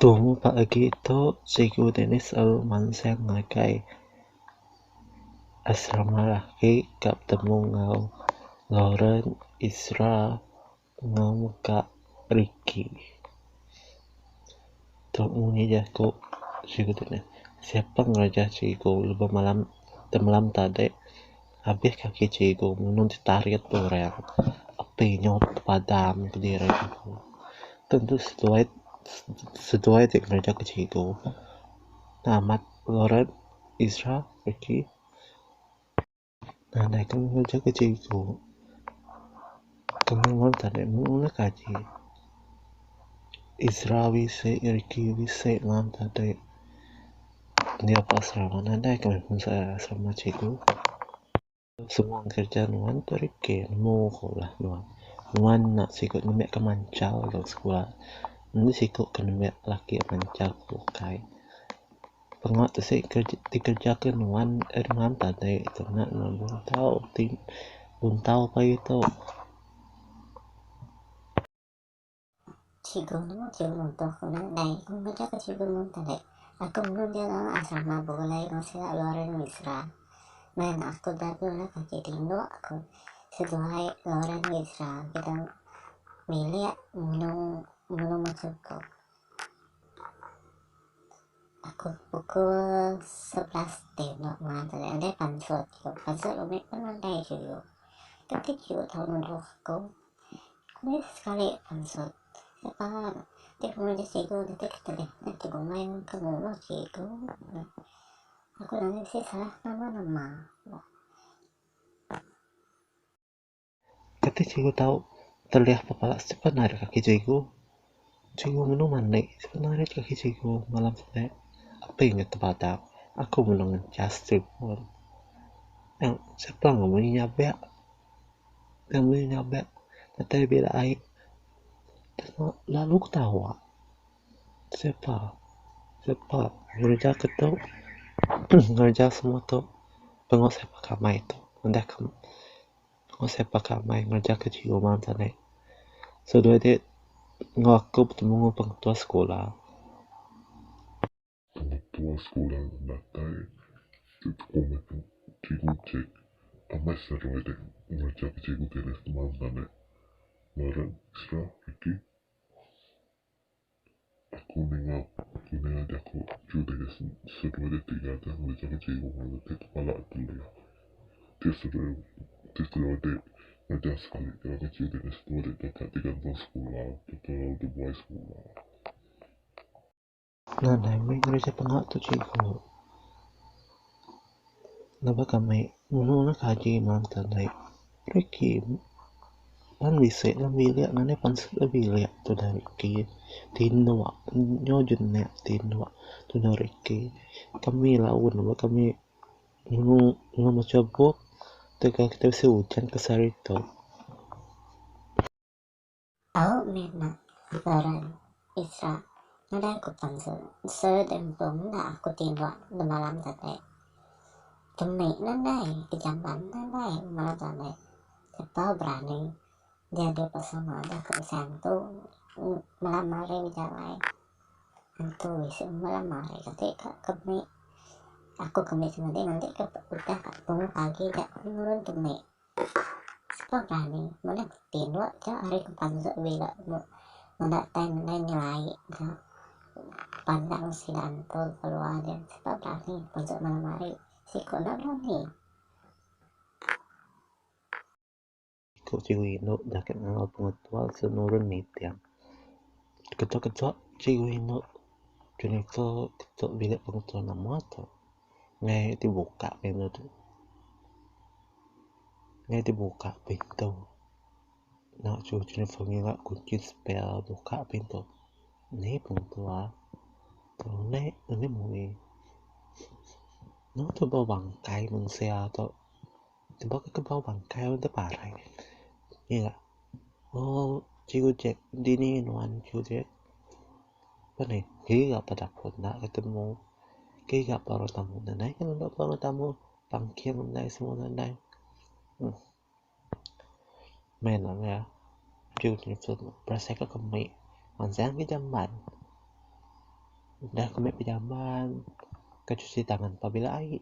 Tumu pagi tu Cikgu Dennis lalu mansang ngagai asrama laki ka betemu enggau Lawrence, Ezra enggau mega Ricky. Tu munyi jaku Cikgu Dennis. Siapa ngereja cikgu lebuh malam temalam tadi abih kaki cikgu menung ditarit orang api nyau tepadam kediri empu. Tentu seduai seduai ti ngereja ke cikgu. Amat Lawrence, Ezra, Ricky. Nadai ke ngereja ke cikgu. Kami wang tadi mung ulih kaji. Ezra bisi, Ricky bisi malam tadi. Enggau ba asrama nadai kami bansa asrama cikgu. Semua kereja nuan tu Ricky nemu ku ulah nuan. Nuan enda siku nembiak ke manchal dalam sekula. Enda siku ke nembiak laki manchal ke bukai. Pengawa ti sik dikereja ke nuan en malam tadi tu enda nuan buntau ti buntau pagi tu. Cikgu nemu cikgu nuntung ku nadai ku ngereja ke cikgu mun tadi. Aku menu dia dalam asrama begulai enggau sida Lauren Wisra. Men aku da pulai kaki tinduk aku seduai Lauren Wisra kita bilik menu menu macha bup. Aku pukul 11 tinduk malam tadi nadai pansut pansut rumit pun nadai cikgu. Kati cikgu tau nuduh aku. Meh sekali pansut. Sapa ti pengereja cikgu diti ke telih nya ti gumai ke ngulu cikgu. Aku nadai bisi salah nama nama. Kati cikgu tau telih pepala sapa narit kaki cikgu. Cikgu menu mandi sapa narit kaki cikgu malam siti. Api nya tebadak aku menu ngecas telefon. Sapa ngamun nyabek. Kami nyabek datai bila ai lalu ketawa. Sapa sapa ngereja ke tu ngereja semua tu penguh sapa kamai tu ngundah ke penguh sapa kamai ngereja ke cikgu malam tadi. Seduai ti enggau aku betemu enggau pengetua sekula. Pengetua sekula datai ti kumbai Cikgu Jack amai seduai deh ngereja ke Cikgu Dennis malam tadi. Lawrence, Isra, Ricky. Aku ninga aku ninga jaku Cikgu Dennis seduai deh ti ngajar ngereja ke cikgu malam ti kepala telih. Ti seduai ti seduai deh ngajar sekali ke Cikgu Dennis seduai deh deka digantung sekula tauka lalu dibuai sekula. Nadai meh ngereja pengawa tu cikgu. Laban kami nulung anak kaji malam tadi. Ricky pan bisi dalam bilik nganih pansut da bilik tudah Ricky tinduk nyau jenak tinduk tudah Ricky. Kami laun wang kami nulung nulung macha bup tauka kitai bisi ujan ke sehari tu. Tau meh enda Lawrence Isra nadai ku pansut serut empu enda aku tinduk demalam tadi. Kemi nadai kejamban nadai malam tadi. Sapa berani jadi pasal madah ke bisi antu malam hari bejalai. Antu bisi malam hari kati ka kemi aku kemi semadi nganti ke udah tumu pagi ja nurun kemi. Sapa berani meda tinduk ja ari ke pansa bila meda tai menda nyelai ga pandang sida antu keluar dia sapa berani pansa malam hari siku enda berani. Ku cikgu indu deka enggau pengetua senurun meeting. Ketuk-ketuk cikgu indu Jennifer ketuk bilik pengetua nama tu. Ngai dibuka pintu tu. Ngai dibuka pintu. Enda cikgu Jennifer ngira kunchi spare buka pintu. Ni pengetua. Mene mene mui. Enda tu bau bangkai mensia tu. Sebab ke bau bangkai dep parai. Ira oh cikgu Jack dini nuan cikgu Jack. Pan eh giga pa dapur enda ketemu. Giga pa ruang tamu nadai ke enda pa ruang tamu pangking nadai semua nadai. Uhh meh ne ya. Berasai ka kemi mansang ke jamban. Udah ku meh pejamban ka cuci tangan pabila ahi.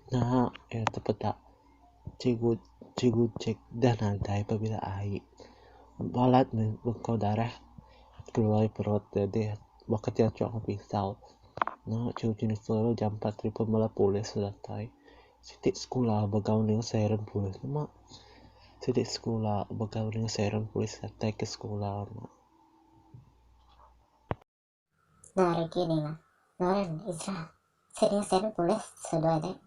Nah iya tepeda cikgu cikgu Jack dah nadai pabila ahi. Balat meh bengkau darah keluar ari perut deh baka ti achok enggau pisau. Nah cikgu Jennifer lalu jampat telefon bala polis datai. Siti sekula begau ninga siren polis meh. Siti sekula begau ninga siren polis datai ke sekula ne. Nah regi ninga Lauren Ezra sida siren polis seduai deh.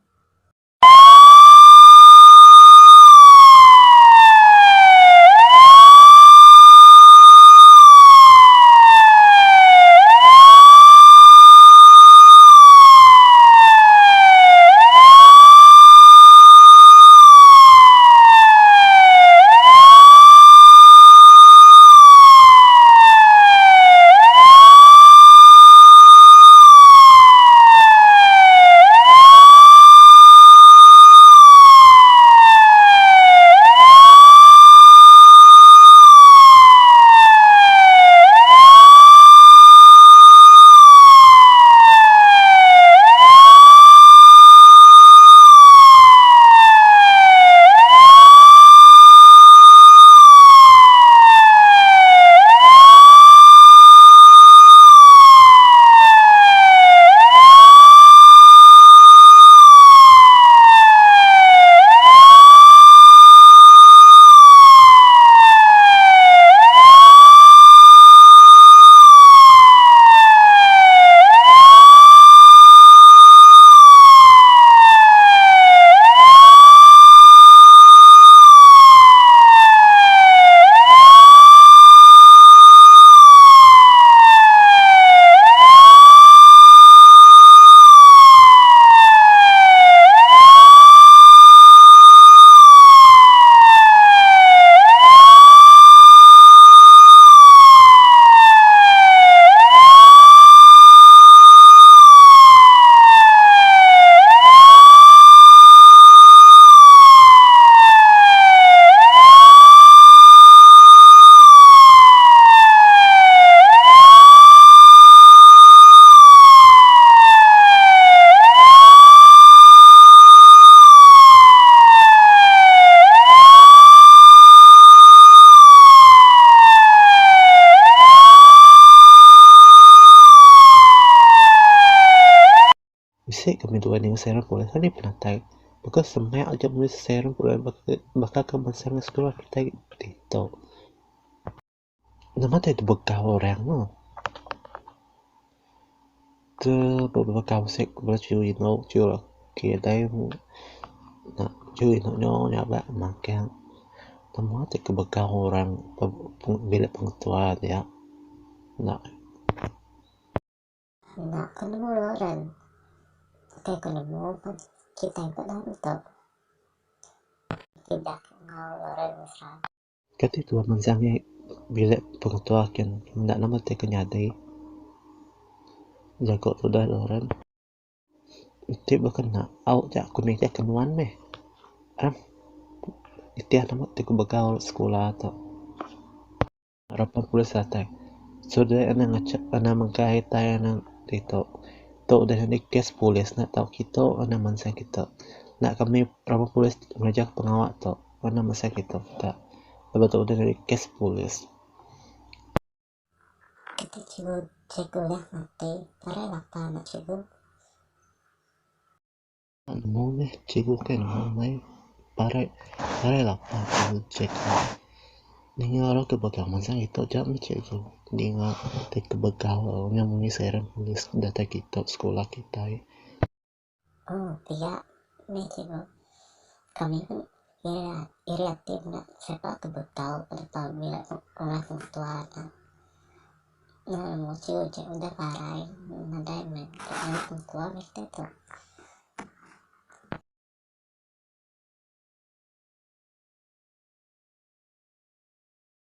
Bisi kami duai ninga siren polis ari penatai. Baka semak aja meri siren polis baka ke mansang sekula kitai ditu. Nama ti tebegau orang ne. Te bebegau sik bala chiru inu chiru laki adai nak chiru inu nyo nyabak magang. Nama ti kebegau orang bilik pengetua dia nak. Enda ku nemu Lauren. Ukai ku nemu pan kitai ba dalam tu. Tidak enggau Lauren Misra. Kati tuan mansang ngi bilik pengetua kin menda nama ti ke nyadi. Jaku tudah Lauren. Enti baka enda au ja aku nitih ke nuan meh. Aram nitih nama ti ku begau sekula tu. Raban polis datai. Sudai anang ngacha anang megai tai anang ditu. Tu udah nyadi kes polis ne tau kitu anang mansang kitu. Enda kami raban polis ngereja pengawa tu anang mansang kitu kita. Laban tu udah nyadi kes polis. Kati cikgu cikgu udah mati parai lapa anak cikgu. Nemu meh cikgu kai nemu mai parai parai lapa cikgu cikgu. Ninga orang ke begau mansang ito ja meh cikgu ninga ti ke begau nya munyi siren polis datai kito sekula kitai. Oh pia meh cikgu kami pun iri iri ati meda sapa ke begau depa bila orang pengetua ne. Nemu cikgu udah parai nadai meh pengetua meh kitai tu.